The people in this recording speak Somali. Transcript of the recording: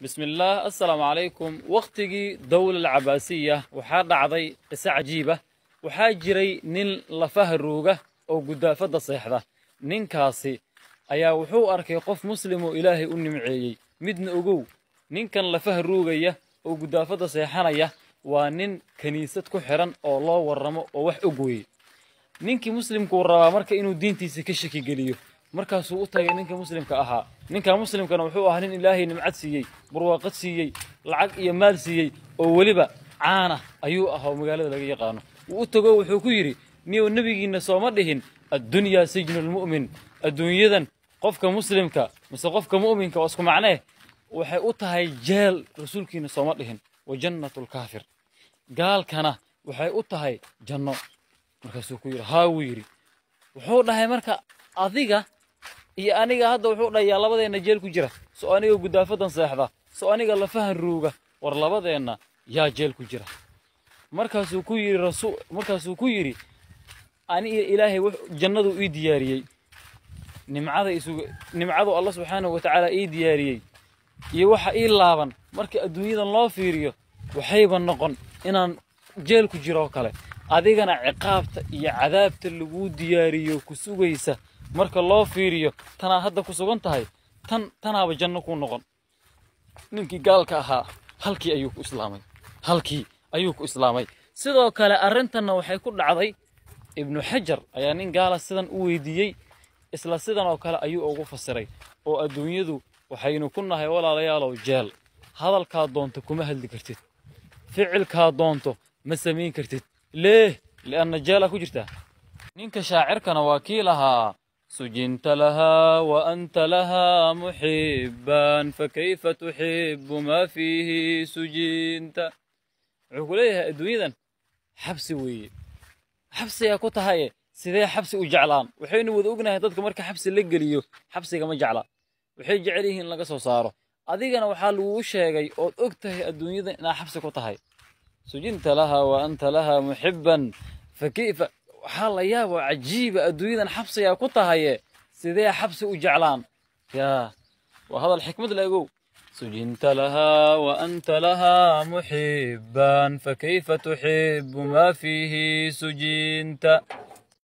Bismillaah, assalaamu calaykum. Wakhtigii dowla alcabaasiya waxaa dhacday qiso cajiiba. Waxaa jiray nin lafaha ruuga oo gudaafadda seexda. Ninkaasi ayaa wuxuu arkay qof muslim oo Ilaahay u nimceeyey. Midna ogow, ninkan lafaha ruugaya oo gudaafadda seexanaya waa nin kiniisad ku xiran oo loo warramo oo wax og weeye. Ninkii muslimkuu rabaa marka inuu diintiisa ka shaki geliyo. Markaasuu u tagay ninka muslimka ahaa. Ninka muslimkana wuxuu ahaa nin Ilaahay nimcad siiyey, barwaaqad siiyey, lacag iyo maal siiyey, oo weliba caana ayuu ahaa oo magaalada laga yaqaano. Wuu u tago, wuxuu ku yidhi: "Niyow, nebigiinna sooma dhihin 'addunyaa sijnu lmu'min'? Adduunyadan qofka muslimka mise qofka mu'minka waa isku macnee, waxay u tahay jeel, rasuulkiina sooma dhihin? Wa jannatu lkaafir, gaalkana waxay u tahay janno." Markaasuu ku yidhi: "Haa," wuu yidhi. Wuxuu dhahay marka: "Adiga iyo aniga hadda," wuxuu dhahayaa, "labadeenna jeel ku jira? So aniga gudaafadan seexda, so aniga lafahan ruuga, war labadeenna yaa jeel ku jira?" Markaasuu ku yidhi rasu markaasuu ku yidhi: "Aniga Ilaahay jannadu ii diyaariyey, nimcada isugu nimcadu Alla subxaanahu watacaala ii diyaariyey iyo waxa ii laaban marka adduunyadan loo fiiriyo, waxayba noqon inaan jeel ku jiro oo kale. Adigana ciqaabta iyo cadaabta laguu diyaariyo ku sugaysa marka loo fiiriyo tanaa hadda ku sugan tahay, tan tanaaba janno kuu noqon." Ninkii gaalka ahaa halkii ayuu ku islaamay, halkii ayuu ku islaamay. Sidoo kale arrintanna waxay ku dhacday Ibnu Xajar ayaa nin gaala sidan u weydiiyey, isla sidan oo kale ayuu ugu fasiray. Oo adduunyadu waxaynu ku nahay, walaalayaalow, jeel. Hadalkaa doonto kuma hadli kartid, ficilkaa doonto ma samayn kartid. Leeh? Lianna jeelaa ku jirtaa. Ninka shaacirkana waa kii lahaa: "Sujinta lahaa wa anta lahaa muxiban, fakayfa tuxibu maa fiihi sujinta." Wuxuu ku leeyahay adduunyadan xabsi weeye, xabsigaa ku tahaye, sidee xabsi u jeclaan? Waxaynu wada ognahay dadka marka xabsi la geliyo xabsiga ma jecla, waxay jecel yihiin in laga soo saaro. Adigana waxaa laguu sheegay ood og tahay adduunyadan inaad xabsi ku tahay. "Sujinta lahaa wa anta lahaa muxiban fakayfa." Waxaa la yaab oo cajiiba, adduunyadan xabsigaa ku tahaye, sidee xabsi u jeclaan? Yaa waa hadal xikmad la ogow. "Sujinta lahaa wa anta lahaa muxiban, fakayfa tuxibu maa fiihi sujinta."